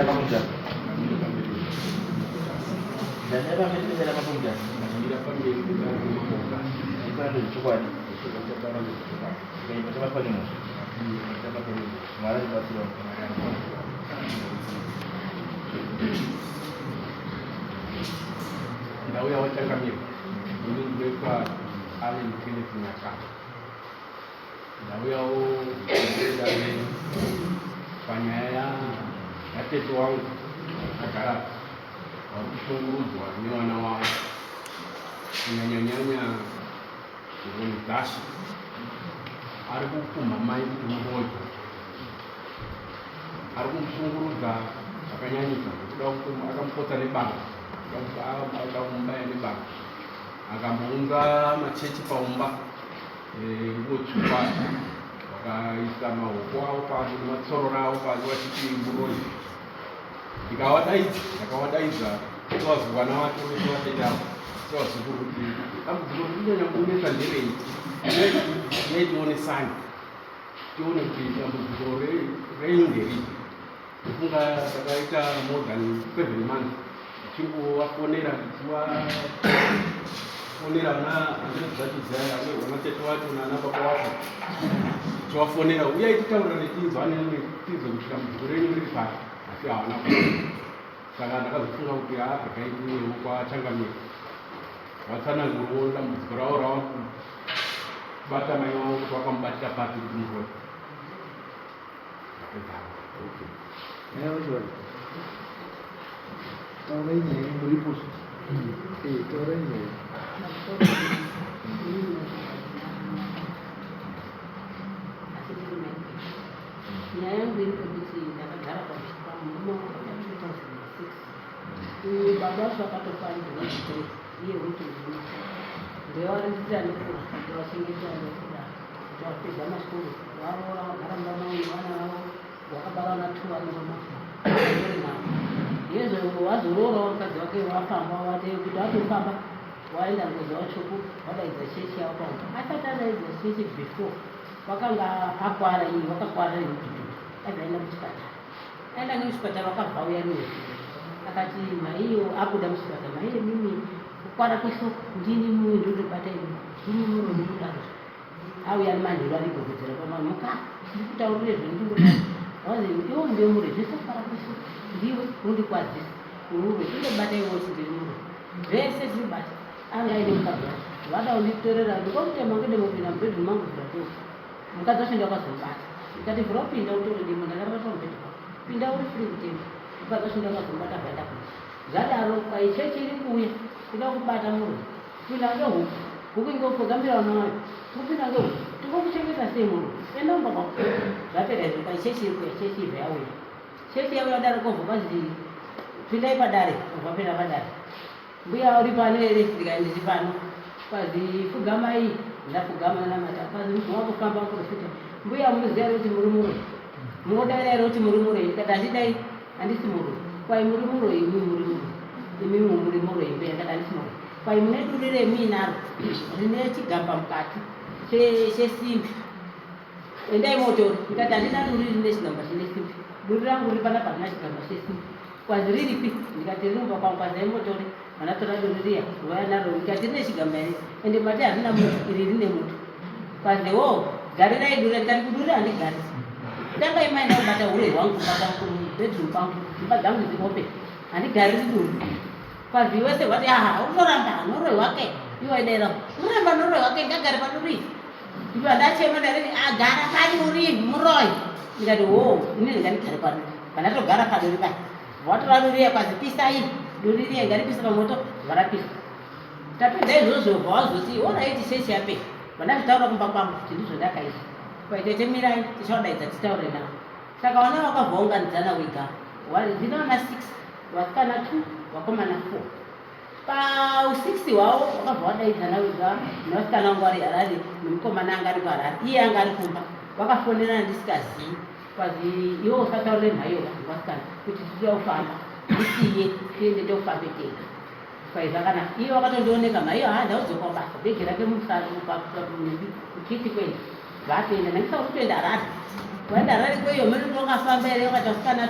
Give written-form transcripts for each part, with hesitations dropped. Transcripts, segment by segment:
pamujaho. Ndamira pamberi pedare ramambo Mutasa. Ndamira pamberi pedare ramambo Mutasa. Ndikutaura zvechokwadi. Ndikutaura zvechokwadi. Ndikaimba tabatwa nemhosva. Tabatwa nemhosva. Mwari atibatsirawo. Mwari atibatsirawo. Ndauya wachangamira. Ini ndinoitwa Allen Kenneth Nyakana. Ndauyawo kudare panyaya yatete wangu akagara vari kushungurudzwa nevana wavo kunyanyanyanya Ngoni Dzashe ari kupumha mai kuti muroyi ari kumushungurudza zvakanyanyisa kuda akamupotsa nebanga kuda kumubaya nebanga akambounza machechi paumba eh, nguo tsvuku vakaisa maoko avo pasi nematsorora avo pasi vachiti muroyi ndikavadaidza ndakavadaidza sevazukwana vake vese vatete avo sevazukuru kuti dambudziko riri kunyanya kunetsa nderei nei tionesane tione kuti dambudziko renyu nderipi Ndofunga takaita more than 7 months tichingovafonera, tichivafonera vana hanzvadzi dzacho dziya, vana tete vacho nana baba vacho, tichivafonera, uyai titaurirane, tinzwane, tinzwe kuti dambudziko renyu riri pai, asi havana ku. Saka ndakazofunga kuti haa, regai tiuyewo kwachangamira vatsananguriwo dambudziko ravo rava kubata mai vavo, kuti vakamubatira papi kuti muroyi. Taurai nyaya muripo. Eh, taurai nyaya. Nyaya yangu iri pekuti ndakagara pamusha pamurume wangu kubva 2006. Uyu baba vacho vakatofa ari grade 3, iye wetozvino ndevarinditi anokura, ndevachengeti anokura kuti vapedza masikoro, varoora, vagara mumba mavo nevana vavo, vakabara vana two vari mumba mavo vari navo. Yezvo wazoroorawo mukadzi wake, wafamba, wate kuti atofamba waenda ngozi watsvuku, wadaidza chechi yavo paumba. Asati adaidza chechi, before wakanga akwara iyi, wakakwara nemudhudhudhu, aibva aenda kuchipatara. Aenda nekuchipatara, wakabva auya newe akati maiyo abuda muchipatara, maiyo mimi kukwara kwehloko ndini mumwe ndondobata ini ndini muroyi kudaro. Auya manheru arigogodzera pamamuka, ndikutaurire zvendingodaro, wazi iwo ndiwe muroyi, zvese kukwara kwehloko ndiwe unondikwadzisa urwe, tindobata iwe kuti ndiri muroyi, zvese tinobata. Anga aine mukadzi wacho, vada kunditorera ndikokutema ngedemo kupinda mubedroom mangu, vhura door. Mukadzi wacho ndakazomubata, ndikati vhura upinda utore demo, ndakarara pamubhedha pako, pinda uri free kutema. Mukadzi wacho ndakazomubata, bvaenda kunze. Zvadaro kwai chechi iri kuuya kuda kubata muroyi, kupinda ngehuku, huku ingopfugamira vana vayo, kupinda ngehuku, tingokuchengeta sei muroyi, enda kumba kwako. Zvapera izvo, kwai chechi iri kuuya. Chechi ibva yauya, chechi yauya dare, kobva kwanzi pindai padare, obva pinda padare. Mbuya uri pano here? Ndikati ndiri pano. Kwazi fugamai, ndafugama namata. Kwazi wakufamba muprofita, mbuya munoziva here kuti muri muroyi? Munodaira here kuti muri muroyi? Ndikati handidai, handisi muroyi. Kwai muri muroyi, imi muri muroyi, imimi muri muroyi mbuya. Ndikati handisi muroyi. Kwai mune duri remuinaro rine chigamba mukati chesimbi, endai motora. Ndikati handina duri rine chigamba chine simbi, duri rangu riri panapa harina chigamba chesimbi. Kwazi riripi? Ndikati riri mumba kwangu. Kwazi aimotori vanatora duri riya vauya naro. Ndikati rine chigamba here? Ende mati harina mutu, iri rine mutu. Kwazi wo garirai duri. Ndikati kuduri handigari, tangai maenda kubata hure hwangu kumba kwangu, bedroom kwangu, imba dzangu dziri open, handigariri duri. Kwazi wese wati aha, unoramba noroi wake, iwe waidera unoramba noroi wake, ngagare paduri. Ndiva ndachema, ndariti agara paduri muroi. Ndikati wo inini ngandigare paduri, pandatogara paduri pai vatora duri riya, kwazi pisai duri riya, ngaripise pamoto, varapisa. Tapedza izvozvo, bva wazoti alright, chechi yapera. Vandazvitaura kumba kwangu kuti ndizvo ndakaizwa, kwaitete mirai tichawadaidza titaure navo. Saka vana vakabva unganidzana wega, ndine vana 6, vasikana 2, vakomana 4. Pa6 hwavo wakabva wadaidzana wega nevasikana vangu vari Harare nemukomana anga ari kuHarare, iye anga ari kumba. Vakafonerana ndisikazii, kwazi iwe usataurire mhaiyo vasikana kuti tinoda kufamba, ndisiye tiende tofambe tega. Kwai zvakanaka, iye wakatondioneka mhaiyo haa ndaudzoka basa, bhegi rake mukiti kwenda. Vatoenda nangisa kutoenda Harare. Waenda Harare kweyo mene wakafamba here wakati vasikana 2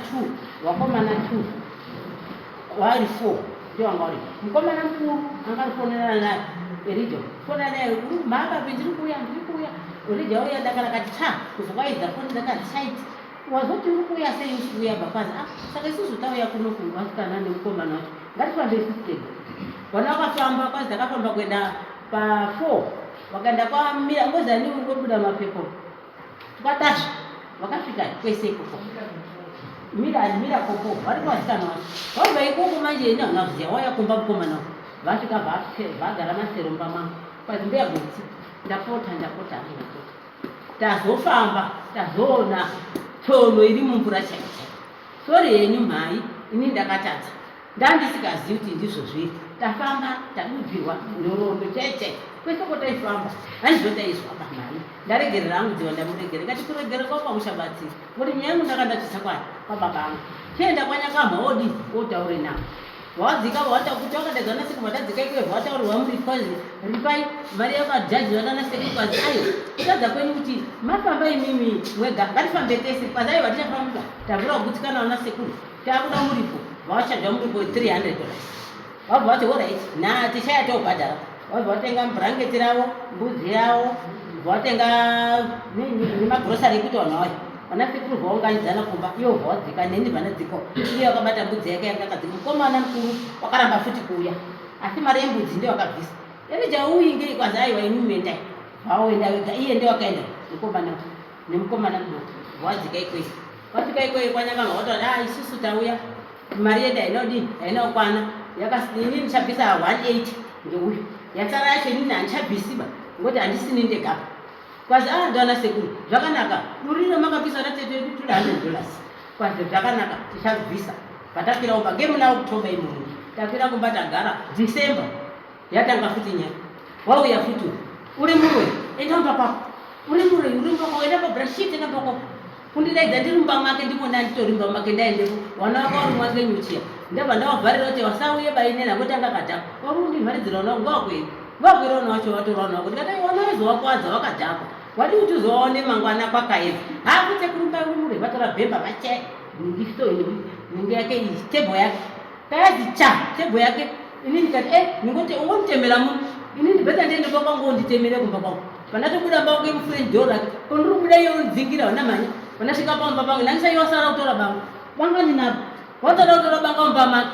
vakomana 2 vari 4 ndio wanga vari. Mukomana mukuru anga ari kufonerana naye Elija. Fonera naye uri kumhamba ndiri kuuya ndiri kuuya. Elija uya dakara kati ta kuzokwaidza foni ndakati chaiti. Wazoti uri kuuya sei usi kuuya bva ah saka isusu tauya kuno kuvasikana nemukomana wacho ngatifambe isusu tega. Vana vakafamba kwanzi takafamba kuenda pa 4 vakaenda kwamira ngozi ani ngobuda mapepo kwatasva vakasvika kwese ikoko mira mira koko vari kuvasikana vacho vabva ikoko manje ini handina kuziva wauya kumba mukomana vasvika vagara masero mumba mangu kwazi mbuya gotsi ndapota ndapota hangu ndapota tazofamba tazoona tsono iri mumvura chaiyo chaiyo sori henyu mhai ini ndakatadza ndandisikazivi kuti ndizvo zviri tafamba tabubvirwa nhoroondo chaiyo chaiyo kwese kwataifamba handizvo taizwa pamhai ndaregerera hangu dziva ndamuregere ngati kuregera kwako hakuchabatsiri ngokuti nyaya yangu ndakandatsvitsa kwani kwababa angu chienda kwanyakamha wodi wotaure navo wadzika watakuti wakadaidzwa nasekuru vatadzika ikweyo wataurirwa muripazi ripai mari yakajaji vatanasekuru kwazi ayo kutadza kwenyu kuti mafamba imimi mwega ngatifambe tese kwazi ayo vatichafamba tavura kugutsikana vanasekuru takuda muripo vachadya muripo $300 vabva vati alright na tichaya tobhadhara vabva vatenga bhurangeti ravo mbudzi yavo vatenga nemagrosari ekuti vanhu vauya vana sekuru vaunganidzana kumba ivo vawadzika neni vanadziko iye wakabata mbudzi yake yanga akadzika mukomana mukuru wakaramba futi kuuya asi mari yembudzi ndiyo wakabvisa elija uinge kwanzi aiwa imimi endai vaoenda wega iye ndiye wakaenda mukomana nemukomana mudoko vawadzika ikweyo vasvika ikweyo kwanyakanga vataura ah isusu tauya mari yedu haina kudini haina kukwana ini ndichabvisa 180 ngeuyu yatsara yacho inini handichabvisiba ngokuti handisini ndegapa kwazi ah ndaona sekuru zvakanaka duriro makabvisa natete yedu $200 kwazi zvakanaka tichabvisa patakwira kumba ngemuna October imomo takwira kumba tagara December yatanga futi nyaya wauya futi uri muroi enda kumba kwako uri muroi uri mumba kwako enda pabrashit enda kumba kwako kundidaidza ndiri mumba make ndimona nditori mumba make ndaendepo vana vaka varumwa ngenyuchiya ndabva ndavavharira kuti vasauye bainena ngokuti anga akadhakwa vari kundivharidzira vana vangu ngavakwere ngavakwere vana vacho vatora vana vako ndikati vana vaizovakuwadza vakadhakwa wadi kuti uzovaone mangwana kwakaedza haakutse kurumba uri muroi vatora bhemba vache ningisto ningi yake iyi tebho yake Kazi cha table yake ini ndikati eh ndingoti ungonditemera munhu ini ndibeta ndiende kumba kwangu unditemere kumba kwangu pandatobuda mba kunge mufrench door rake kondiri kubuda iyo unidzingira vana mhanya pandasvika pamba pangu ndandisai wasara kutora banga banga ndinaro wasara kutora banga mumba make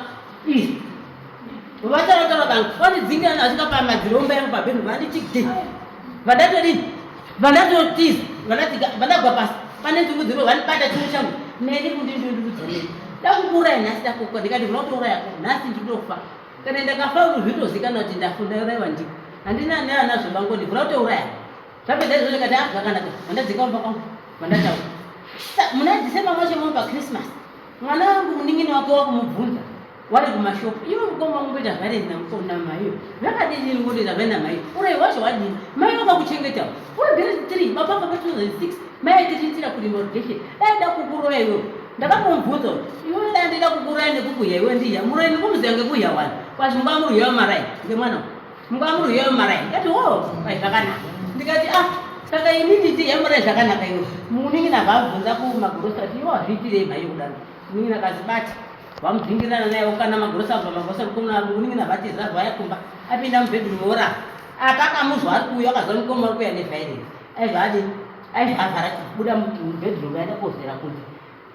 izvi vasara kutora banga vandidzingira ndasvika pamadziro omba yangu pabhedhu vanditi ge vandatodini vandatotiza vandagwa pasi pane nzungu dziro vandibata chimwe changu neni kundindundurudza neni dakukuuraya nhasi dakuka ndikati ndinoda kutouraya ko nhasi ndinofa kana ndakafa zvitozikanwa kuti ndafa ndaurayiwa ndiko handina neanazvo bangoni ndinoda kutouraya zvapedza izvozvo ndikati ah zvakanaka vandadzika kumba kwangu vandataura muna December macho mo pachristmas mwana wangu munin'ina wake wakumubvunza wari kumashopu iwe mukoma ungoita zvarei namaiyo zvakadini ngotoita zvari namaiyo urai wacho wadini mai wakakuchengeta uri grade 3 baba vaka 2006 mai aitiriitira kurima irrigation dai da kukuroya iwewe ndakatomubvunza kuti iwe dai ndida kukuroya nekukuya iwe ndiya muroyi ndikumuziva ngekuya wani kwazi mungamuruya wemarai ngemwana mungamuruya wemarai ndikati wo ai zvakanaka ndikati ah saka ini nditi yamurai zvakanaka iwe munin'ina vabvunza kumagrosa kuti iwe wazviitirei mhaiyo kudaro munin'ina akazibata vamudzingirirana naye okana magrosa abva magrosa munin'ina vatiza vaya kumba apinda mubedroom orara apa akamuzwa ari kuuya akazwa mukoma ari kuuya nevhaireni aibva adini aibva avhara kubuda mubedroom aenda kozera kunze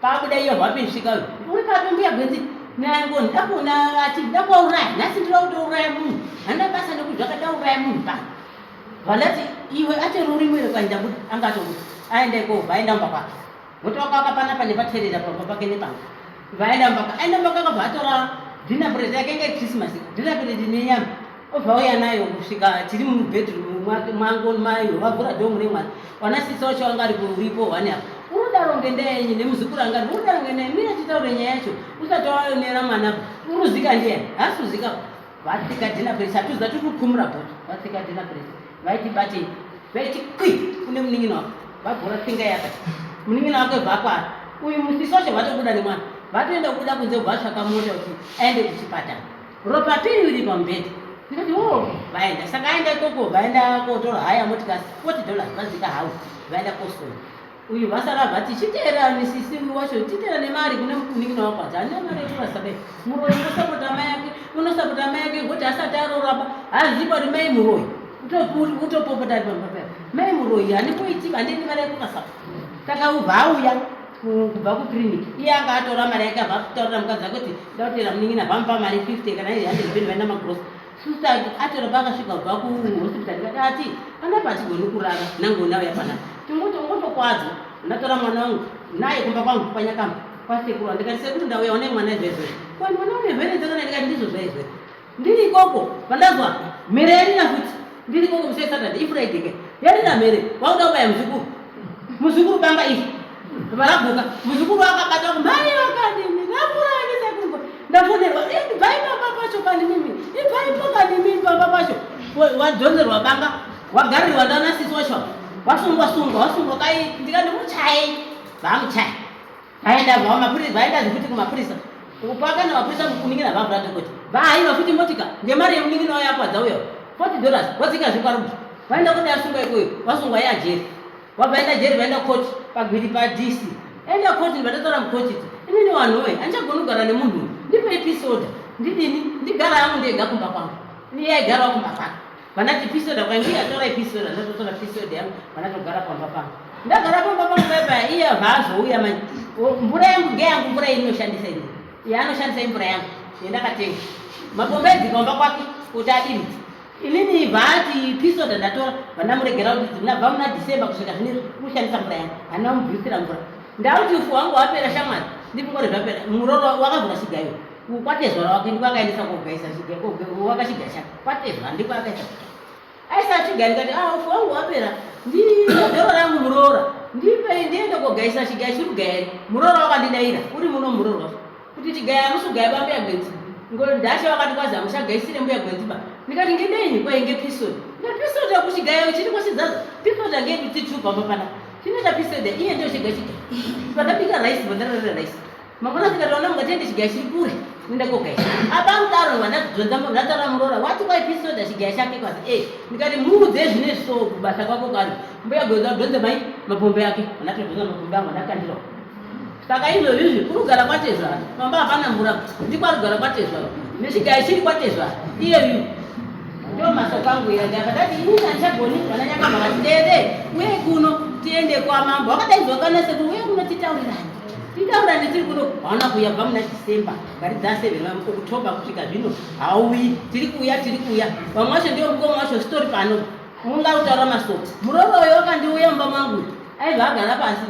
paabuda iyo hwapisvika uyu uri papi mbuya gwenzi nangoni ndakuona ati ndakuauraya nhasi ndinoda kutouraya munhu handina basa nekuti zvakadauraya munhu pano vandati iwe atori uri mwere kwani ndabuda anga atobuda aenda ikoko aenda mumba kwake Ngokuti wakavaka panapa nepaterera pamba pake nepanga. Vaenda mumba aenda mumba kwake akabva atora dinner plate yake inge Christmas dinner plate nenyama obva auya nayo kusvika tiri mubedroom mwake mwangu mayo vavhura door mune mwana wana sisi wacho wanga ari kuripo hwani apa unodaro ngendaa yenyu nemuzukuru anga ari unodaro ngendaa mira titaure nyaya yacho usati waonera mwana uruzika ndiyani haasi kuzika vatsika dinner plate hatuziva tiri kukumura bhotoro vatsika dinner plate vaiti batei vaiti kwi kune munin'ina wako vagora tsinga yakati munin'ina wake bvakwara uyu musisi wacho vatobuda nemwana vatoenda kubuda kunze vatsvaka mota kuti aende kuchipatara ropa piriviri pamubhedha. Ndikati o vaenda. Saka aenda ikoko vaenda kotora haya motika $40 vadzika hau vaenda kosona. Uyu vasara vati chiteera nesisi wacho chiteera nemari kune munin'ina wako ati handina mari yekurasa dai muroyi unosapota mai yake unosapota mai yake ngoti asati arooraba haazivi kuti mai muroyi utopopota ari pamba paya mai muroyi handikuiti handini mari yekurasa saka ubva auya kubva kuclinic iye anga atora mari yake abva kutaurira mukadzi wake kuti ndakuteera munin'ina vamupa mari 50 kana iri 100 peni vaenda magrosa Sister atora paakasvika kubva kuhospital ndikati ati panapa hatigoni kurara nangoni auya panapa tingoti ungotokwadzo ndatora mwana wangu naye kumba kwangu kwanyakamba kwasekuru ndikati sekuru ndauya one mwana izvezvo kwani mwana une vhere dzakana ndikati ndizvo zvaizvo ndiri ikoko pandazwa mhere yarira futi ndiri ikoko musi wesaturday ifriday ke yarira mhere wakuda kubaya muzukuru muzukuru banga iri varaguka muzukuru akabata mhai vakadini ndapurani sekuru ndafonerwa ibvai pamba pacho kani mimi ibvaipo kani mimi pamba pacho wadhonzerwa banga wagarirwa ndana sisi wacho wasungwa sungwa wasungwa kai ndikati muchai vamuchai vaenda vamapurisa vaenda zvekuti kumapurisa pakana mapurisa mukuningira vavhura dhokota vahaiva futi motika ngemari yemunin'ina wayo apo adzauya $40 wadzika zvekwarubi vaenda kuti asungwa ikoyo wasungwa yajeri Wabva jeri vaenda court pagwiri pa DC. Enda court ndatotaura mucourt iti. Inini wanhu we andichagoni kugara nemunhu ndipe peace order. Ndidini ndigara hangu ndega kumba kwangu. Iye aigarawo kumba kwake. Vandati peace order kwai mbuya torai peace order ndatotora peace order yangu vandatogara pamba pangu. Ndagara pamba pangu paya paya iye abva manje. Mvura yangu ngeyangu mvura inoshandisa ini. Iye anoshandisa imvura yangu yandakatenga. Mapombe edzika kwake kuti adiridze. Inini vati peace order ndatora vandamuregera kuti ndabva muna December kusvika zvino kushandisa mvura yangu handina kumubvisira mvura ndauti ufu hwangu hwapera shamwari ndipingore zvapera muroro wakavhura chigayo kwatezvara wake ndiko akaendesa kogaisa chigayo wakachigaya chake kwatezvara ndiko akaisa aisa chigayo ndikati ah ufu hwangu hwapera ndidoro rangu muroora ndipe ndiende kogaisa chigayo chiri kugaya here muroora wakandidaira uri muno muroora wacho kuti chigaya hamusi kugaya ba mbuya gwenzi ndasha wakati kwazi hamuchagaisire mbuya gwenzi ba ndikati ngedenyi kwainge pisod ndikati pisod kuchigayo chiri kwachidzaza pisod angedu tichu pamba pana chinoita pisod iye ndio chega chiga pandabika rice pandararira rice mangwana ndikati wana mungatiende chigaya chiri kure nenda kogaisa apa mudaro ndadzonza ndataura muroora wati kwai pisod chigaya chake kwazi e ndikati muudze zvine so kubasa kwako kari mbuya gwenzi adhonze mai mapombe ake anatodhonza mapombe angu andakandirawo Saka izvozvi izvi kurugara kwatezvara pamba hapana mvura ndikwarugara kwatezvara nechigayo chiri kwatezvara iyeyu ndio masoko angu iya ndakadati inini handichagoni vana nyakamba vati dede uye kuno tiende kwamambo wakadaidzwa kana sekuru uye kuno titaurirane titaurirane tiri kuno hauna kuuya kubva muna December gari dza seven October kusvika zvino hauyi tiri kuuya tiri kuuya vamwe vacho ndio mukoma wacho sitori pano Mungautaura masoko. Muroora uyo wakandiuya mumba mangu aibva agara pasi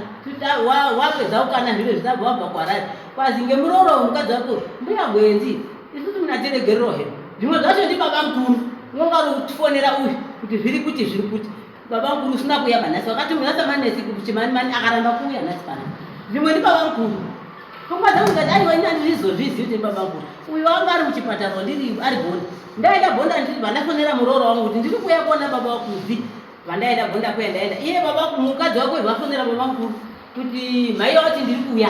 wapedza kukana zviro zvitabva wabva kuHarare kwazi ngemuroora uyu mukadzi wako mbuya gwenzi isusu munatiregerero hedu zvimwe zvacho ndibaba mukuru unonga uri kutifonera uyu kuti zviri kuti zviri kuti baba mukuru usina kuuya panhasi wakati munasa manesi kuchimanimani akaramba kuuya nhasi pana zvimwe ndibaba mukuru pfungwa dzangu ndikati aiwa ini handizvizozvizivi kuti ndibaba mukuru uyu wanga ari muchipatara ndiri ari bhoni Ndaenda bonda ndiri vandafonera muroora wangu kuti ndiri kuuya kuona baba waKudzi. Vandaenda bonda kuya ndaenda. Iye baba mukadzi wako vafonera baba mukuru kuti mai vati ndiri kuuya.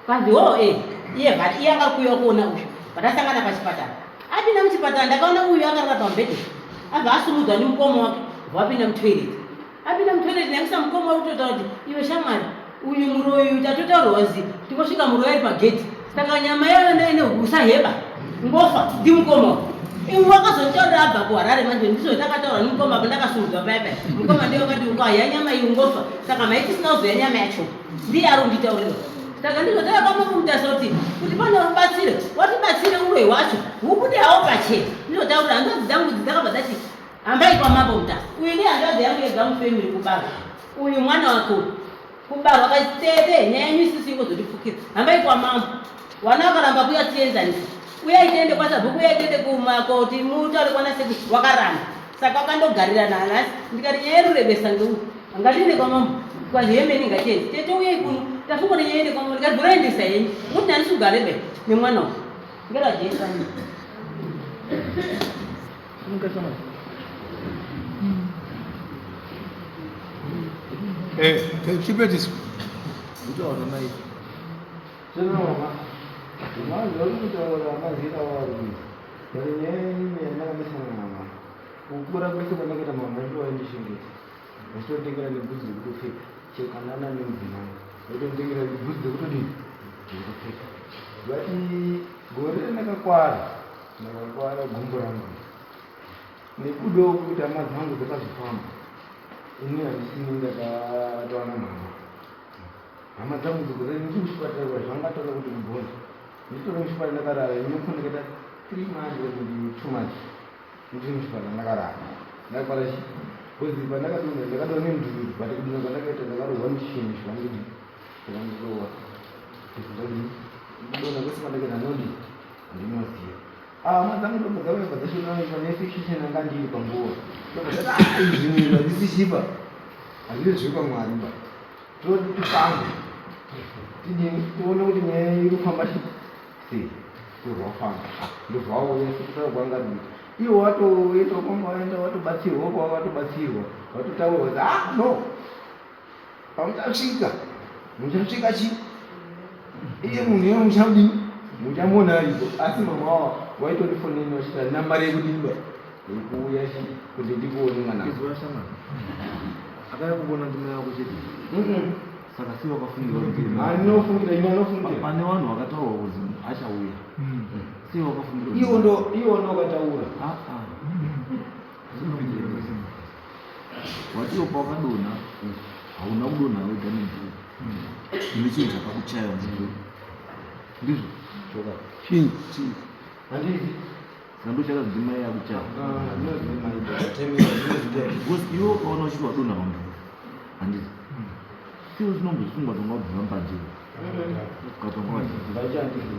Kwanzi ho eh iye vati iye anga kuuya kuona uyu. Vatasangana pachipatara. Apinda muchipatara ndakaona uyu akarara pamubhedha. Abva asumudzwa nemukoma wake vapinda mutoilet. Apinda mutoilet ndakusa mukoma wake kutotaura kuti iwe shamwari uyu muroyi uyu tatotaurwa zi tingosvika muroyi ari pagedhi saka nyama yayo ndaine usaheba ngofa ndimukoma iwe wakazonitaurira abva kuharare manje ndizvo takataura nemukoma apo ndakasumudzwa paya paya mukoma ndiye wakati ukahya nyama iyi ungofa saka mai tisina kuzoya nyama yacho ndiye ari kunditaurira saka ndizvo takakamamutasa kuti kuti pane rubatsire watibatsire uroyi hwacho hubude hawo pachena ndinotaurira hanzvadzi dzangu idzi dzakabva dzati Hambai kwamambo Mutasa. Uyu ndiye hanzvadzi yangu yega mufamily kubarwa. Uyu mwana wake uyu. Kubarwa kaitete nyaya yenyu isusu ingozotipfukira. Hambai kwamambo. Wana wakaramba kuya tienzanise. Uyai tiende kwasabhuku uyai tiende kumakoti mutaure kwana sekuru wakaramba. Saka wakandogarira nanhasi ndikati nyaya yerurebesa ngeuyu. Ngatiende kwamambo. Kwazi hemeni ngatiende. Tete uyai kuno. Tafunga kuti nyaya iende kwamambo ndikati bora endesa yenyu. Ngokuti handisi kugara be nemwana uyu. Ngera Jesu. Eh, chipetiso. Kutaura mai. Zvinoma. Manje uri kutaura mazita wauri kuita. But nyaya inini yandakabesana namama, kukura kwese kwandakaita mama ndivo vaindichengeta, vachitonditengera nebhutsu dzekutopfeka chero kana ana nemudzimai, vaitonditengera bhutsu dzekutodii, dzekutopfeka. But gore randakakwara, ndakakwara gumbo rangu nekudawo kwekuti hama dzangu dzakazofamba, ini handisini ndakataura mama. Hama dzangu dzikura ndiri kuchipatara kwa zvangataura kuti kubhonzo nditori muchipatara ndakarara ini ndikaita 3 months or maybe 2 months ndiri muchipatara ndakarara ndakwara chi because pandakadonha ndakadonha nemudhudhudhu but kudonha kwandakaita ndakarohwa nechinhu chakandidi chakandirowa ndodii kudonha kwese kwandakaita ndodii handinoziva. Ah, hama dzangu ndobva dzauya bva dzachionana nefixation yanga ndiri panguva ndobva dzati ah izvi zvinhu hazvisi chipa hazvisi zvekwamwari ba toti tifambe tidini tione kuti nyaya iri kufamba sei ndobva wafamba ndobva wauya sekutaura kwanga kuita iwo watoenda kwanga waenda watobatsirwa kwanga watobatsirwa watotaurwa kuti ah no pamuchasvika muchasvika chi iye munhu iye muchadii muchamuona aripo asi mama wawa waitondifoneni vachiti handina mari yekudimba yekuuya chi kuti ndikuone mwana. Izwa shamwari. Akauya kukuona ndimai wako chete. Saka sei wakafungira kuti Anofungira ini anofungira. Pane vanhu vakataurwa kuzi achauya. Sei wakafungira kuti Iwo ndo iwo ndo wakataura. Ah ah. Watiwo pawakadonha hauna kudonha wega nemvura. Une chinhu chakakuchaya musoro. Ndizvo? Chokwadi. Chinyi chii? Handizi. Saka ndochakazi ndimai yakuchaya. Ah, ndinoziva mai temera ndinoziva. Because iwe ukaona uchiti wadonha pamvura. Handizi. Sei usinombozvifunga kuti ungabvira mbanje? Ukatonga wachi. Mbanje handizi.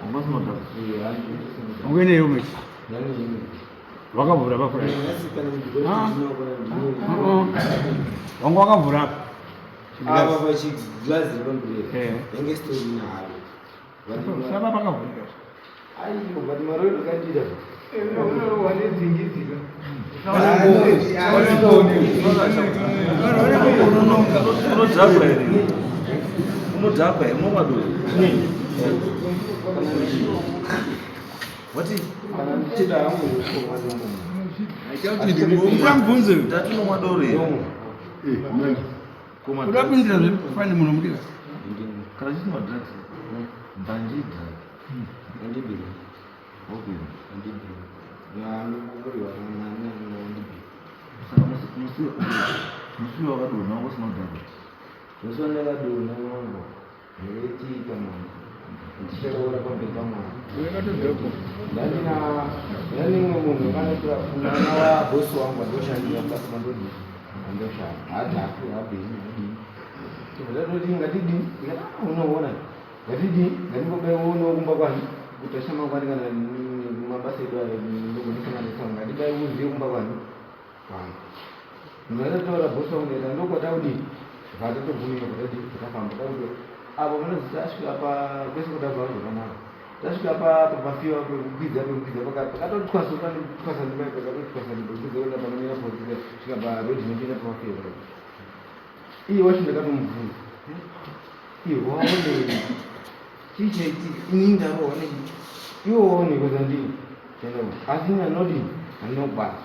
Wanga usina kudhakwa. Eh, handizi. Ungeneyo mechi. Ndani Wakavhura pafura. Wanga wakavhura apa. Apa pachiglazi riri pamberi. Yange isitori naro. Saba pakavhurika. Aiyo, but maroro akandida. Unorohwa nedzingidzika. Unodhakwa here? Unodhakwa here? Unomwa doro? Wati? Kana ndichida hangu kumwa Usamubvunze. Ndati unomwa doro here? Koma Kuda kupindira zvefani munhu mudika. Kana chiti madrugs. Mbanje drug. Andibiri. Okay. Andibiri. Ndikuriwa andibiri. Saka musi wakadonha wanga usina kudhakwa. Musi wandakadonha wangu ndakaitika mwana. Ndichitaura pamberi pamwana. Ndandina ndani mumwe munhu akanotora mwana wabosi wangu andoshandira basa pandodii andoshanda haadhakwi haabheni hadii. Ndatoti ngatidii ndikati "Ah, unoona ngatidii ngatimbobai uonewo kumba kwani kuti ashamangwani kana mabasa edu ayo ndogonesanganisa ngatibai uziye kumba kwani kwangu. Ndakataura bosi wangu ndikati ndokwataudii vatotobvumira kutadii kutafamba takuti apo panozi tasvika pa kwese kutabva zvakanaka tasvika pa papafiwa pekukwidza pekukwidza pakatotwasa panotwasa ndimai pakatotwasa pekukwidza kuenda panomira polisi svika paroad inopinda papafiwa pakaita iye wacho ndakatomubvunza iye waonei chii chaitika ini ndarohwa nechii iwe waonei kwazandii asi ini anodii andinobata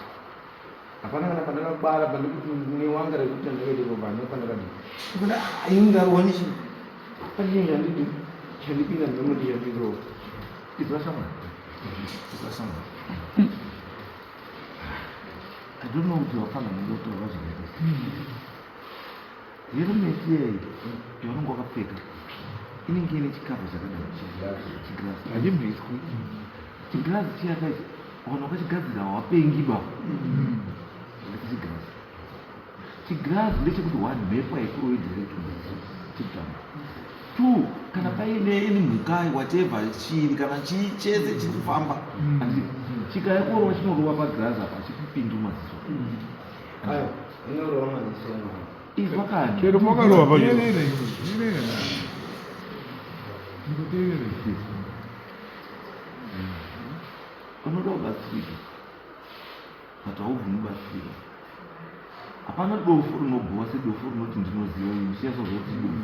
hapana kana pandakabara pandikuti newanga rekuti andakaita ropa handina pandakadii ndikuti ah, ini ndarohwa nechii pane chinhu chandidi chandipinda ndinoti chandirohwa Izwa shamwari. Izwa shamwari. I don't know kuti wafana nendotaura zvakaita sei. Helmet iyeyi yaunenge wakapfeka inenge ine chikavha chakadai chigirazi. Hachibviswi. Chigirazi chiya kachi vanhu vakachigadzira hawapengi ba. Ndati chigirazi. Chigirazi ndechekuti one mhepo haikurovi direct muziso chekutanga. Two kana paine any mhuka whatever chiri kana chii chese chiri kufamba handiti chikaya kurova chinorova pagirazi apa chikupinda mumaziso. ayo inorova maziso emwana Izwa kani. Chero pakarova pacho. Unoda kubatsirika but haubvumi kubatsirika. Hapana dofo rinobhowa sedofo rinoti ndinoziva ini usiya sozoti dofo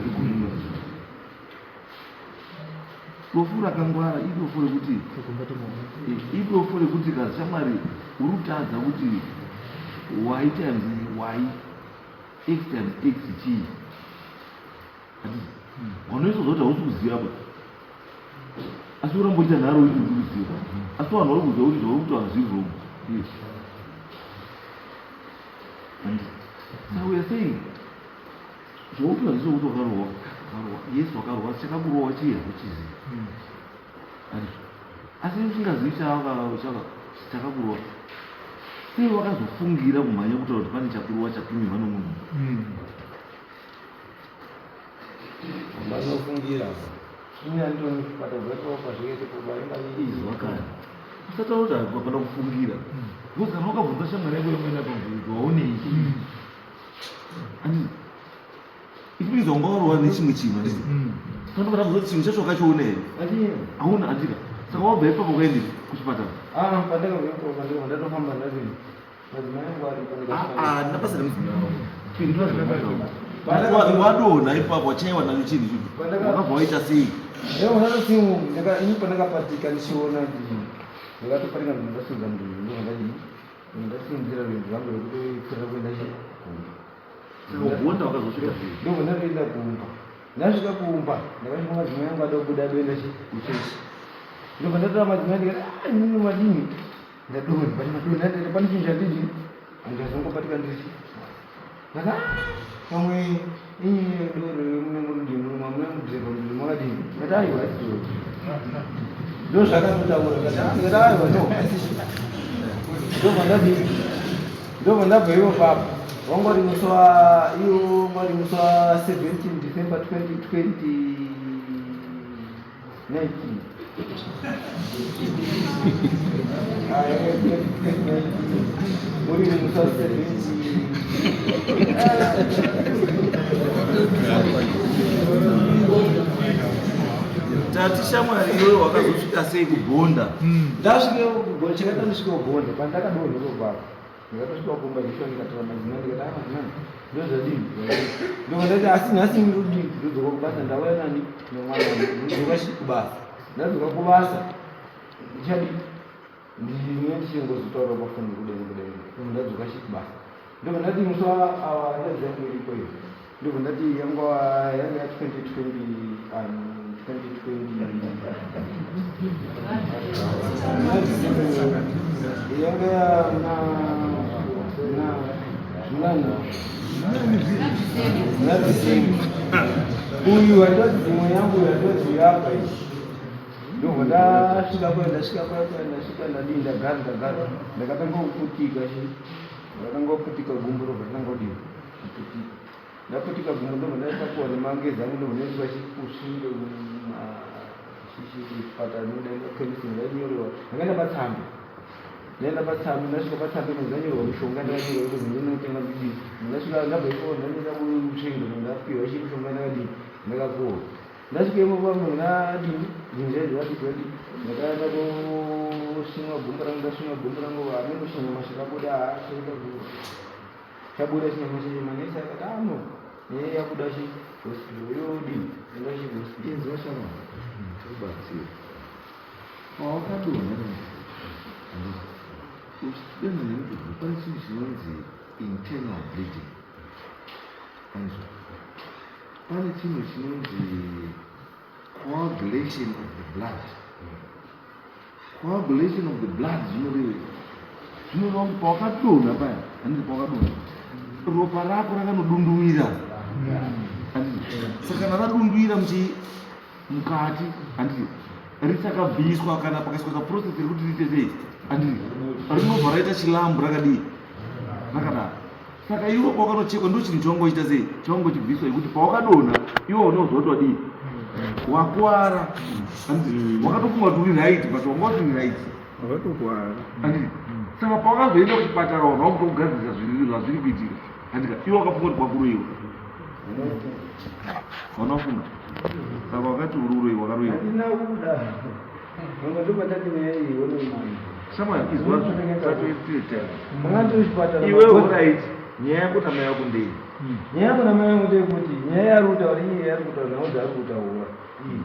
rikumunga. Dofo rakangwara idofo rekuti idofo rekuti kazishamwari uri kutadza kuti y times y x times x chii handiti wanoiswa zvakuti hausi kuziva ba asi uramba uchiita nharo uiti uri kuziva asi vanhu vari kuziva kuti zvauri kutaura zviri wrong yes handiti saka we are saying Zvaunotaura ndezvekuti wakarohwa, wakarohwa, yes wakarohwa, asi chakakurohwa chii hauchizivi. Handizvo. Asi usingazivi chakakurohwa, sei wakazofungira kumhanya kutaura kuti pane chakurohwa chatumirwa nomunhu? Vanofungira. Ini andoni kuchipatara zvatopa zvese kubaimba Izwa kani. Usataura kuti hapana kufungira. Because kana wakabvunza shamwari yako yamwena pamvunzo waonei? Handiti it means wanga warohwa nechimwe chinhu handiti? Saka ndobva kuti chinhu chacho wakachiona here? Hauna handika. Saka wabva ipapo ukaende kuchipatara. Ah, pandakabva ipapo pandakabva ndatofamba ndati madzimai angu aripo ndikasvika. Ah, ah, ndapasana mudzimai wako. Pindura zvakanaka. Wadonha ipapo wachaiwa nacho chinhu ichocho. Wakabva waita sei? Ndakatosimu, ini pandakapatika ndichiona ndakatopatika ndakasudza mudumbu ndobva ndadii Ndasimudzira rwendo rwangu rwekutopfuurira kuenda chi kumba. Saka ubonda wakazosvika sei? Ndobva ndatoenda kumba. Ndasvika kumba ndakasvika madzimai angu ada kubuda adoenda chi kuchechi. Ndobva ndatora madzimai ndikati ah imimi madini? Ndadonha but madonha ndati pane chinhu chandidini handazongobatika ndiri chi. Ndati ah pamwe inyaya yedoro mune murudini muno mamuna mudhirevha mudini makadini? Ndati aiwa haisi doro. Ndozvakatotaura ndati ah ndikati aiwa no haisi chi. Ndobva ndadini? Ndobva ndabva ivo papa. Wanga uri musi wa iwo wanga uri musi wa 17 December 2020 19. Ah, yanga 2019. Uri musi wa 17. Tati shamwari iwewe wakazosvika sei kubhonda? Ndasvika kubhonda, chakaita ndisvike kubhonda pandakadonha ipo papa. Ndakatosvika kumba ndisvika ndikatora madzimai ndikati ah madzimai ndozvadini ndobva ndati asi nhasi ndodii ndodzoka kubasa ndauya nani nemwana ndodzoka chi kubasa ndadzoka kubasa ndichadii ndine ndichingozotaura pafoni kudai kudai ndobva ndadzoka chi kubasa ndobva ndati musi wa awa hanzvadzi yangu iriko iyo ndobva ndati yanga yanga ya 2020 2020 yanga ya na na mnani mna December uyu hanzvadzi imwe yangu hanzvadzi yapa iyi ndobva ndasvika kwayo ndasvika kwayo kwayo ndasvika ndadii ndagara ndagara ndakatanga kuputika chi ndakatanga kuputika gumbo robva ratanga kudii kuputika ndaputika gumbo ndobva ndaitakuwa nemangezi angu ndobva ndaiswa chikusvindo chipatara ndodaenda kuchemist ndainyorewa ndakaenda patsambe ndaenda patsambe ndasvika patsambe ndanyorerwa mishonga ndakanyorerwa kuti ndinotenga ndidii ndasvika ndabva ikoko ndandoenda kutsvingo ndapiwa chi mishonga ndakadii ndakapuwa ndasvika imomo pamwe ndadini zvinhu zvaizvo vadii zvadii ndakaenda kosvinwa gumbo rangu ndasvinwa gumbo rangu hameno chinyama chakabuda chaita chabuda chinyama chacho manesi akati ano nyaya yabuda chi hospital yodii enda chi hospital Inzwa shamwari, tikubatsira. Pawakadonha nemudhudhu, uchidonha nemudhudhu pane chinhu chinonzi internal bleeding. Anzwa. Pane chinhu chinonzi coagulation of the blood. Coagulation of the blood zvinorevei? Zvinoreva kuti pawakadonha paya, handiti pawakadonha ropa rako rakanodunduwira, handiti? Saka kana radunduwira muchi mukati, handiti risakabviswa kana pakaiswa kaprocess rekuti riite sei, handiti rinobva raita chilambu rakadii rakadaro. Saka iwe pawakanochekwa ndo chinhu chawanga uchiita sei chawanga uchibviswa yekuti pawakadonha iwe unozwa kuti wadii wakwara handiti wakatofunga kuti uri right but wanga usiri right Wakatokwara. handiti saka pawakazoenda kuchipatara vanhu vakutokugadzirisa zvazviri kuitika handika iwe wakafunga kuti kwakuroiwa vanofunga saka wakati uri uroiwa wakaroiwa Handina kuda. Vamwe ndopandati nyaya iyi wonoimana. Shamwari izwa zvatotita. Mwana kuchipatara. Iwe alright. Nyaya yako namai yako ndei? Nyaya yako namai yangu ndeyekuti nyaya yaari kutaura iye yaari kutaura nhau dzaari kutaura. Iyi.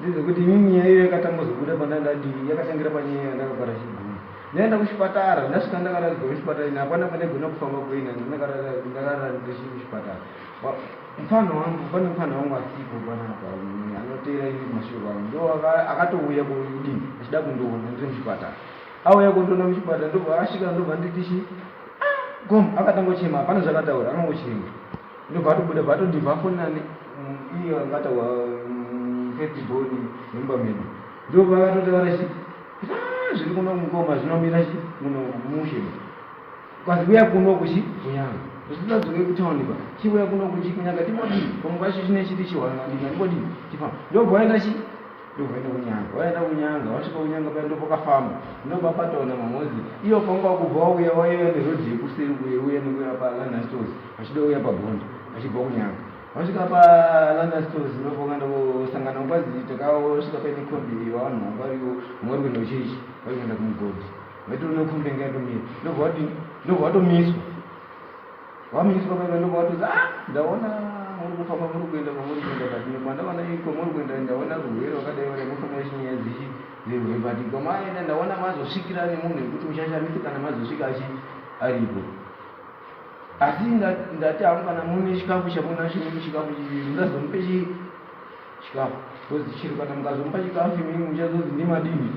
Ndezvekuti inini nyaya iyo yakatangozobuda pandandadii yakatangira panyaya yandakabara chigumbu. Ndaenda kuchipatara ndasvika ndakaradzikwa kuchipatara ini hapana pandaigona kufamba kuenda ndakarara ndichiri kuchipatara. Mupfanha wangu pane mupfanha wangu asipo panapa anoteera ini kumashure kwangu ndo akatouya kudini achida kundiona ndiri muchipatara. Auya kundiona muchipatara ndobva asvika ndobva nditi chi ah, gom akatangochema hapana zvakataura akangochema. Ndobva atobuda bva atondibva afonera iye angata first born nemumba medu. Ndobva akatotaura chi ah, zviri kuno mukoma zvinomira chi muno mushe. Kwazi uya kuno kuchi kunyanga. Zvisadzoke kutown pa. Chiuya kuno kuchi kunyanga timbodii. Pamwe pacho chine chiri chihwanga ndina timbodii. Tifamba. Ndobva waenda chi Ndobva waenda kunyanga. Waenda kunyanga wasvika kunyanga paya ndopakafamba. Ndobva patoona mamhozi. Iyo panga wakubva wauya waiuya neroad yekuseri kuye uya nekuya pa London Stores. Vachida uya pabonda vachibva kunyanga. Vasvika pa London Stores ndopakaenda kosangana kwazi takasvika paine kombi vanhu vanga variwo vamwe vari kuenda kuchechi vari kuenda kumugodhi. Vaitori nekombi yanga yatomira. Ndobva vadini? Ndobva vatomiswa. Vamiswa paipa ndobva vatozi ah ndaona muri kufamba muri kuenda kwamuri kuenda but kwandaona iko muri kuenda ndaona rurwere rwakadai wadai mofamba chinyaya dzichi dzerwere but kwamaenda ndaona mazosvikira nemunhu yekuti muchashamisa kana mazosvika achi aripo. Asi ndati hangu kana mune chikafu chamunacho chikafu mungazomupe chi chikafu because chero kana mukazomupa chikafu imimi muchazonzi ndimadini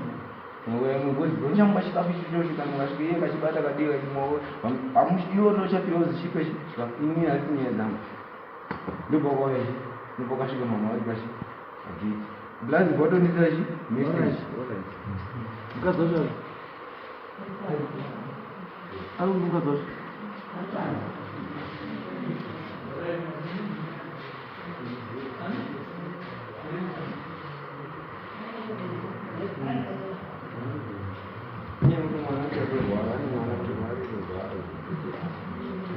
because muchamupa chikafu ichocho kana mukasvika iye kachibata kadii kachimwa iwo ndochapiwa kuzi chipe chikafu ini hasi nyaya dzangu ndopakauya chi ndopakasvika mama vari pachi pagate blazi botondisira chi message mukadzi wacho ari kuti mukadzi wacho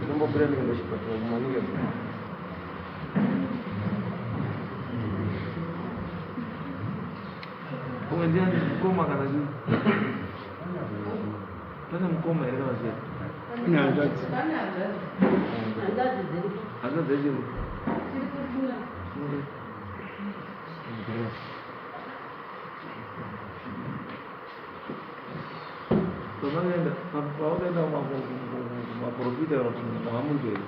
Ndombobuda ndikaenda kuchipatara kumanika. Umwe ndiani mukoma kana chii? Pane mukoma here kana chii? Pane hanzvadzi. Pane hanzvadzi. Hanzvadzi dziri. Hanzvadzi dziri. Dziri kushura. Pamakaenda pawakaenda kumaprofita kana kuti makamuri here?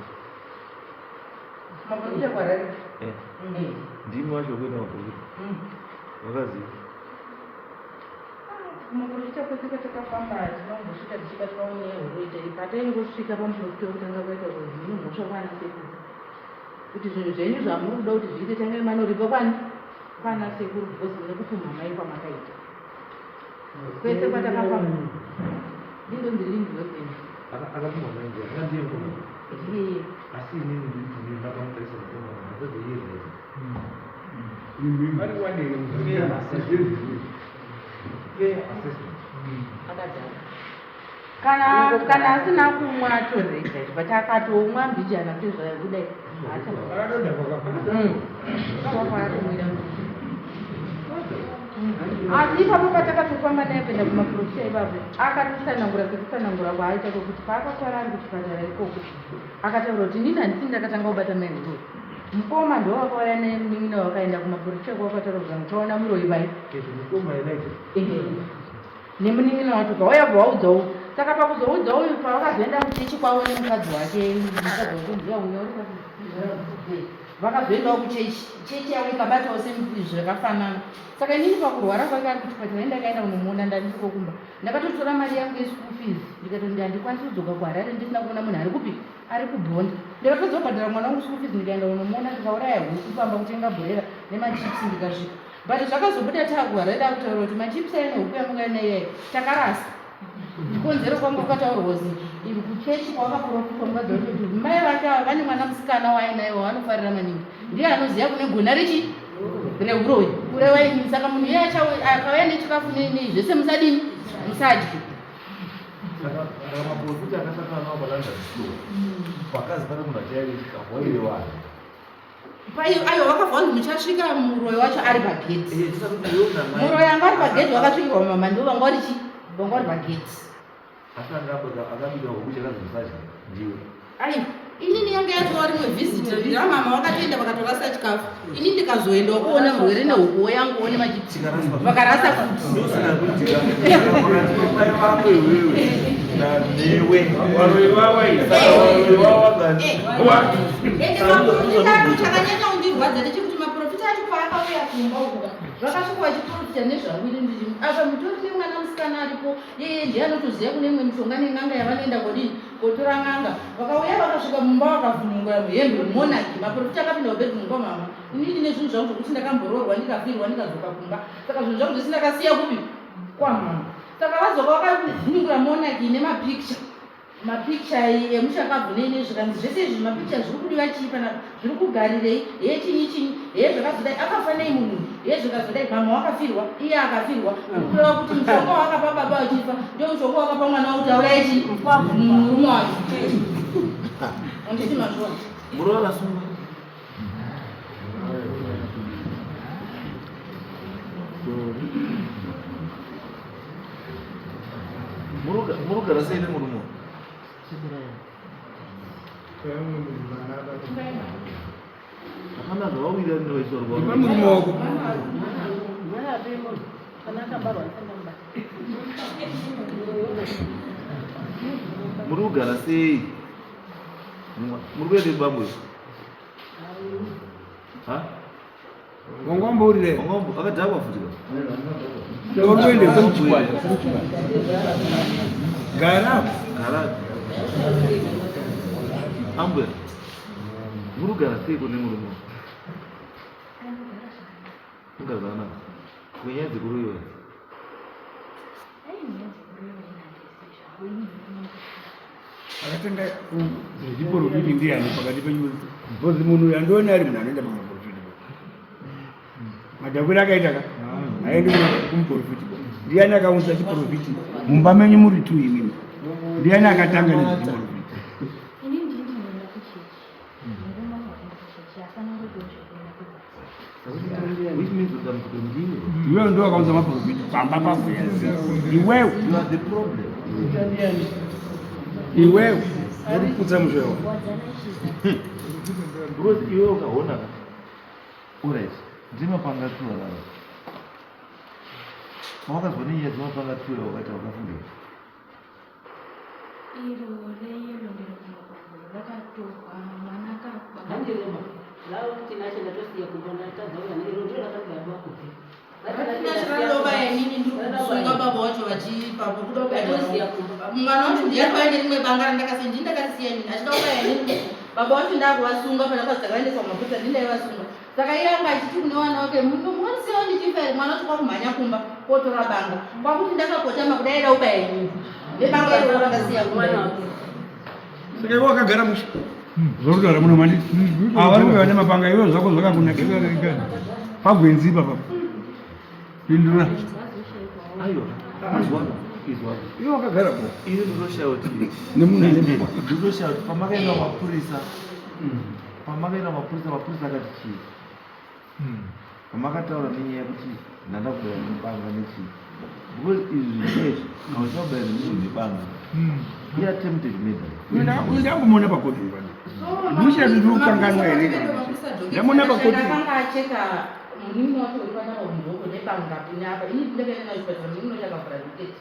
Maprofita kwarari. Eh. Ndimi wacho kuenda maprofita. Wakaziva. Kumaprofita kwese kwatakafamba tinombosvika tichibatwa nehuroyi chaipo. Pataingosvika pamuprofita wekutanga kwaita kunzi mune mhosva kwana sekuru. Kuti zvinhu zvenyu zvamuri kuda kuti zviite tangai manoripa kwani kwana sekuru because mune kupumha mai kwamakaita. Kwese kwatakafamba. Ndindonzi Lindy Webben. Akapumha mai ndiye akandiye mukoma. Asi inini ndiri ndakamutarisa mukoma hanzvadzi iye right. Vari wadere Fair assessment. Akadhara. Kana kana asina kumwa atorega but akatomwa mbijana sezvakuda Akadonha kwakafa. Akakwakumwira. Asi ipapo patakatofamba naye kuenda kumaprofita ipapo akatotsanangura sekutsanangura kwaaita kwekuti paakaswara ari kuchipatara ikoko akataura kuti inini handisini ndakatanga kubata mai huroyi mukoma ndo wakauya nemunin'ina wakaenda kumaprofita kwakataura kuti muchaona muroyi vai Mukoma Elijah. Ehe. Nemunin'ina wacho pauya vaudza uyu saka pakuzoudza uyu pavakazoenda kuchechi kwavo nemukadzi wake mukadzi wake ndiye uyo uri papi? Vakazoendawo kuchechi chechi yavo ikabatawo zvakafanana saka inini pakurwara kwake ari kuchipatara ndakaenda kunomuona ndandiri kumba ndakatotora mari yangu yeschool fees ndikatoti handikwanisi kudzoka kuharare ndisina kuona munhu ari kupi ari kubhonda ndikapedza kubhadhara mwana wangu school fees ndikaenda kunomuona ndikauraya huku pamba kutenga bhurera nemachips ndikasvika but zvakazobuda taakuharare dakutaura kuti machips ayo nehuku yamuka naiyayo takarasa chikonzero kwanga kwakataurwa kuzi iri kuchechi kwakaprofitwa mukadzi wacho kuti mai vake ava vane mwana musikana waainaye wavanofarira maningi ndiye anoziva kune gona rechi reuroyi kureva ini saka munhu iye akauya nechikafu nei zvese musadini musadye Saka maprofita akasangana nawo paLondon Slow. Pakazi pane munhu achaive chikafu waive wani. Aiwa vakabva vanzi muchasvika muroyi wacho ari pagedhi. Eh, tisati iwe una mai. Muroyi anga ari pagedhi wakasvikirwa mama ndivo vanga vari chi vanga vari pagedhi. Asi anga akabika huku chakazi musadye ndiwe. Aiwa. Inini yanga yatova rimwe visit ramama vakatoenda vakatorasa chikafu. Ini ndikazoendawo kuona murwere nehukuwo yangu one machipsi. Vakarasa futi. Ende maprofita acho chakanyanya kundirwadza ndechekuti maprofita acho paakauya kumba uku vakasvika vachiprofita nezvangu ini ndiri apa mutori nemwana musikana aripo yeye ndiye anotoziva kune imwe mishonga nen'anga yavanoenda kodini kotora n'anga vakauya vakasvika mumba vakavhunungura muhembe monaki maprofita akapinda mubedroom kwamama ini ndine zvinhu zvangu zvokuti ndakamboroorwa ndikafirwa ndikadzoka kumba saka zvinhu zvangu zvese ndakasiya kupi kwamama saka vadzoka vakavhunungura monaki nemapicture mapicture emushakabvu nei nei zvikanzi zvese izvi mapicture zviri kudiwa chii panapa zviri kugarirei hee chinyi chinyi hee zvakazodai akafa nei munhu hee zvakazodai mama wakafirwa iye akafirwa kureva kuti mushonga wakapa baba vachifa ndio mushonga wakapa mwana wakuti auraye chii murume wake handiti mazviona Murume akasungwa. Murugara sei nemurume? Hapana zvawawira nevaiswa murume wako. Muri kugara sei? Muri kuenda bambo? Ha? Wanga wambourire. Wanga akadhakwa futi ka. Uri kuenda kuchikwata. Gara. Gara. Ambuya. Muri kugara sei kune murume? Kugara zvakanaka. Kunyaya dzekuroyiwa. Akatanga zvechiporofiti ndiani pakati penyu? Because munhu uyu andioni ari munhu anoenda pamaporofiti. Madhakwiro akaita ka aendi kumuporofiti. Ndiani akaunza chiporofiti mumba menyu muri tu imimi? Ndiani akatanga nezvechiporofiti? Iwewe ndiwe wakaunza maprofita pamba pako iwewe. You are the problem. Iwewe uri kuputsa musha wako. Because iwewe ukaona ka. Alright. Ndimapanga tuwa rava. Pawakazwa nenyaya dzemapanga tuwa wakaita wakafungei? Iro reyero ndiro kumapanguro rakatorwa mwana akababa. Handirema. Lao Tinashe ndatosiya kumba ndatadza kuya iro ndiro rakandibaba kubve. Tinashe rarova inini ndiri kusunga baba wacho vachipapo kuda kubaya mwana wacho ndiye akauya nerimwe banga randakasiya ndini ndakarisiya inini achida kubaya inini baba wacho ndakuvasunga pandakazi takaendeswa kumapurisa ndini ndaivasunga Saka iye anga achiti kune wana wake munosiyawo ndichifa here mwana wacho kwakumhanya kumba kotora banga kwakuti ndakakotama kudai da ubaya inini nebanga iroro randasiya kumba. Saka iwe wakagara mushe zvorutaura muno mandi ava vari kuuya nemapanga iwe zvako zvakangonaka pagwenzi ipapa pindura Aiwa, izwa, izwa. Iwe wakagara po. Ini ndinoshaya kuti nemunhu ane mbwa. Ndinoshaya kuti pamakaenda mapurisa. Pamakaenda mapurisa, mapurisa akati chii? Pamakataura nenyaya yekuti ndanda kubaya nebanga nechii? Because izvi zvinezvi haucha kubaya nemunhu nebanga. Iye attempted murder. Uyu ndangumuona pakoti pano. Ndinoshaya kuti ndiri kukanganwa here kana kuti. Ndamuona pakoti. Akanga acheka munin'ina wacho uri panapa mudoko nebanga apa ini ndakaenda nayo chipatara munin'ina wacho akavhura dhoketi.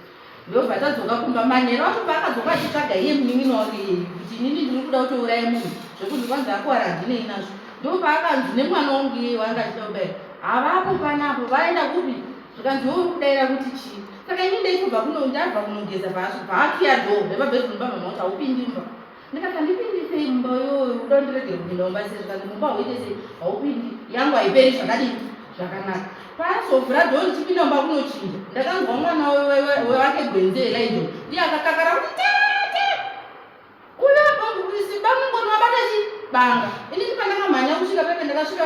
Ndobva tadzoka kumba manheru acho paakadzoka achitsvaga iye munin'ina wake iyeye kuti inini ndiri kuda kutouraya munhu zvekuti kwanzi akuwara handinei nazvo ndopaakanzi nemwana wangu iyeye waanga achida kubaira havapo panapo vaenda kupi zvikanzi iwe uri kudaira kuti chii saka ini ndaitobva kuno ndabva kunogeza paakiya door repabedroom pamama kuti haupindi mumba ndikati handipindi sei mumba iyoyo uda ndiregere kupinda mumba sei zvikanzi mumba hauite sei haupindi yangu haiperi zvakadii zvakanaka paazovhura dhoo ndichipinda mumba kunochinja ndakanzwa mwana wewake gwenzi elaijo ndiye akakakara kuti tete uyo bamungoni wabata chi banga inini pandakamhanya kusvika pepe ndakasvika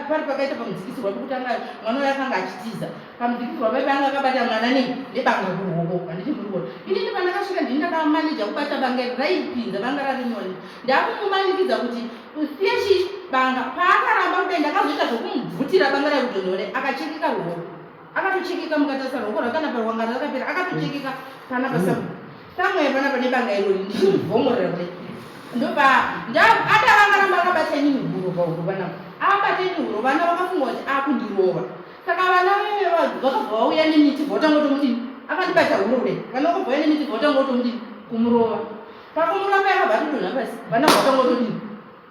pari pakaita pamudzikisirwa pekutanga mwana uyo akanga achitiza Pamudikirwa baba anga akabata mwana nei nebanga kuruoko handiti muri kuona inini pandakasvika ndini ndakamanija kubata banga iri raipinza banga rarinyore ndakumumanikidza kuti usiye chi banga paakaramba kudai ndakazoita zvokumubvutira banga raikudonhore akachekeka ruoko akatochekeka mukatarisa ruoko rwakana parwanga rakapera akatochekeka pana pasamu samwe pana pane banga irori ndichimubvongorera kudai. Ndobva adavangaramba akabata inini huro pahuro panapa. Abata inini huro vana vakafunga kuti akundirova. Saka vana vakabva vauya nemiti votanga kutomudini. Akandibata huro kudai. Vana vakabva vauya nemiti votanga kutomudini kumurova. Pakumurova paya akabva atodonha pasi. Vana votanga kutodini.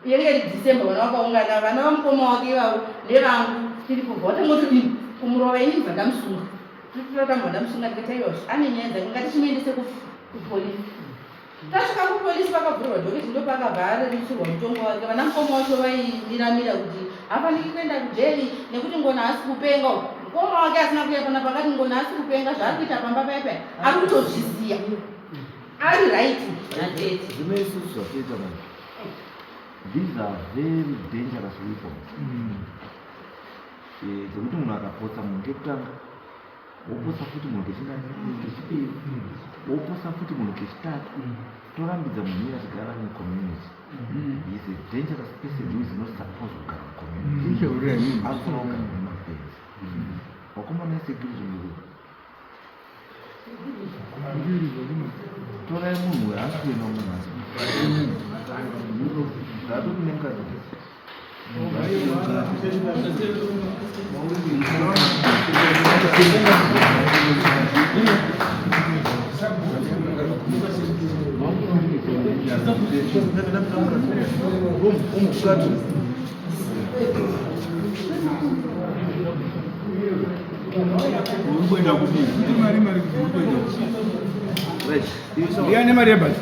Yenge iri December vana vakaungana vana vamukoma wake ivavo nevangu tiripo votanga kutodini kumurova inini bva ndamusunga. Tototamba ndamusunga ndikati aiwa ane nyaya dzake ngatichimuendese kupolisi. Tasvika kupolisi vakavhurirwa dhoketi ndopakabva arerusirwa mutongo wake. Vana mukoma wacho vaimiramira kuti hafaniki kuenda kujeri nekuti Ngoni haasi kupenga uku. Mukoma wake asina kuuya panapa akati Ngoni haasi kupenga zvaari kuita pamba paya paya ari kutozviziya. Ari right natete. Zvino isusu zvatoita manje. These are very dangerous weapons. Eh, dzekuti munhu akapotsa munhu kekutanga woposa futi munhu kechingani kechipiri woposa futi munhu kechitatu torambidza munhu iye achigara mucommunity he is a dangerous person who is not supposed kugara mucommunity anofanira kugara nemapenzi vakomana esecurity mukuru torai munhu uyo haasi kuenda munhu asi zvaatoti nemukadzi Ndiani mari yebhazi?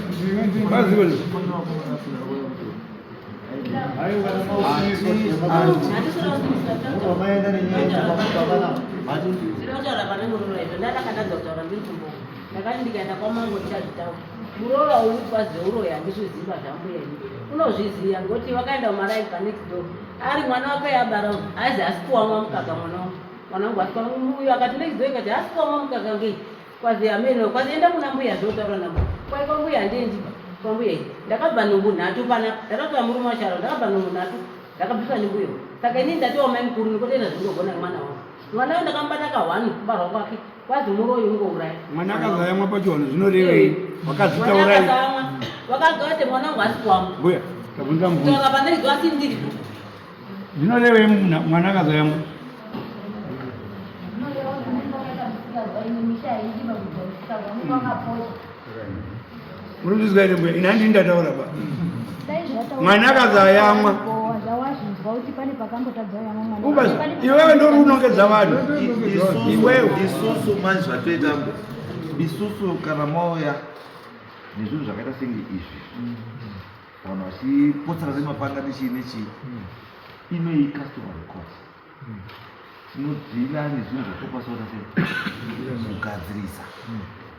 Bhazi ndakati ndikaenda kwamango ndichazvitaura muroora uyu kwazi uroyi handizviziva zvambuya ini unozviziva ngokuti vakaenda kumaraini panext door ari mwana wake yabara aizi asi kuwamwa mukaka mwana wangu mwana wangu asi uyu akati next door ikati asi kuwamwa mukaka ngei Kwazi hameno kwazi enda kuna mbuya zvotaura nambuya kwai kwambuya handiendi ba kwambuya iyi ndakabva nhumbu nhatu pana ndakatora murume wacharo ndakabva nhumbu nhatu ndakabviswa nembuya saka inini ndatiwa mai mukuru nikotoita zvindogona mwana wangu mwana wangu ndakamubata kahwani kubarwa kwake kwazi muroyi ungouraya mwana akazayamwa pachivanhu zvinorevei wakazvitaurai wakagate mwana wangu asi kuwamwa mbuya tabvunza mubvunzo taura pandaizo asi ndiripo Zvinorevei mwana akazayamwa? Unozvizwa here mbuya? Ini handini ndataura pa. Mwana akazayamwa. Iwewe ndori unongedza vanhu. Iwewe. Isusu manje zvatoita isusu kana mauya nezvinhu zvakaita senge izvi. Vanhu vachipotsana nemapanga nechii nechii. Inoyi customary court. Tinodzila nezvinhu zvatokwanisa kuita sei kugadzirisa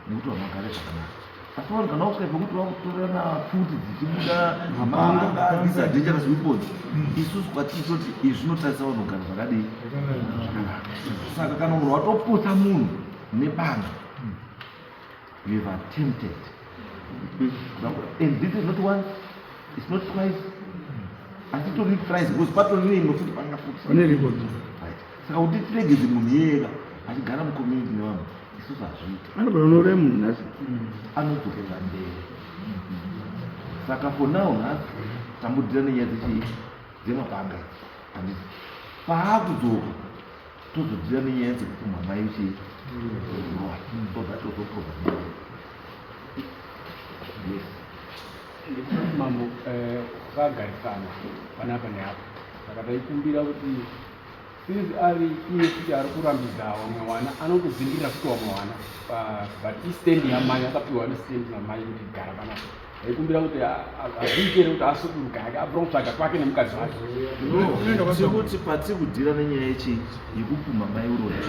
nekuti vanhu vagare zvakanaka. Asi vanhu kana vakusvika pekuti vakutorana pfuti dzichibuda mapanga these are dangerous weapons. Isusu kwatiri toti izvi zvinotarisa vanhu kugara zvakadii zvakanaka. Saka kana munhu watopotsa munhu nebanga You have attempted. And this is not once, it's not twice. Asi tori thrice because patori neimwe futi panga futi. Pane record. Right. Saka kuti tiregedze munhu iyeka achigara mucommunity nevanhu isusu hazviiti. Anogona unouraya munhu nhasi. Anodzokera mberi. Saka for now nhasi tambudira nenyaya dzechii dzemapanga idzi. Handiti. Paakudzoka tozodzira nenyaya dzekupumha mai chii so that tozoprova yes mambo eh, vakagarisana panapa neapa saka taikumbira kuti since ari iye futi ari kurambidza vamwe wana anotodzindirira futi vamwe wana but istand yamai akapiwa nestand namai kuti gara panapa Ndaikumbira kuti hazviite here kuti asuduruka hake abvira kutsvaga kwake nemukadzi wake. Sekuti patiri kudhira nenyaya yechi yekupumha mai uroyi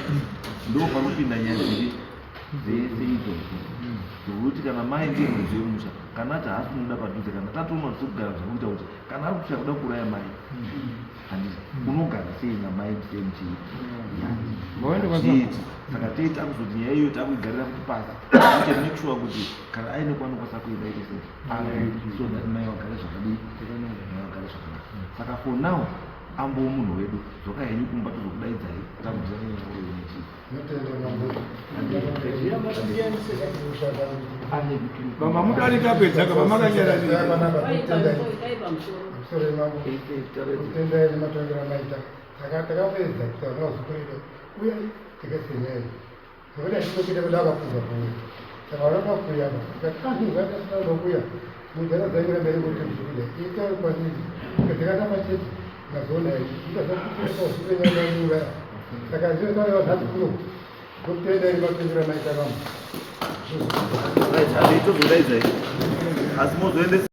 ndo panopinda nyaya dziri dzese idzodzo dzekuti kana mai ndiye muridzi wemusha kana ati haasi kumuda padhuze kana tatoona kuti sekugara zvakuita kuti kana ari kutsvaka kuda kuuraya mai handiti unogara sei namai musame chii zviiti saka tei takuzoti nyaya iyoyo takuigarira kuti pasi to make sure kuti kana aine kwaanokwanisa kuenda ite sei so that mai vagare zvakadii mai vagare zvakanaka saka for now ambowo munhu wedu dzoka henyu kumba tozokudaidzai takudzira nenyaya uyo nechii Baba mudarika pedzaka pamakanyararira. Kutendai nematongero amaita. Takapedza kutaura nevazukuru vedu uyai tikaise nyaya iyi. Nekuti hatitokuita kuda vakapuza kuuya. Saka vanoda kuuya apa. Tikati ah zvakasina kuuya. Mudhara dzaingira mberi kuti muzukuru ita kwandiri. Tikatamba chete mazoona iyi. Ita zvakuti vazukuru vedu vanouraya. Saka zvinotaura nhasi kuno. Ndokutendai nematongero amaita vamwe. Right, tozodaidza asi mozoendesa.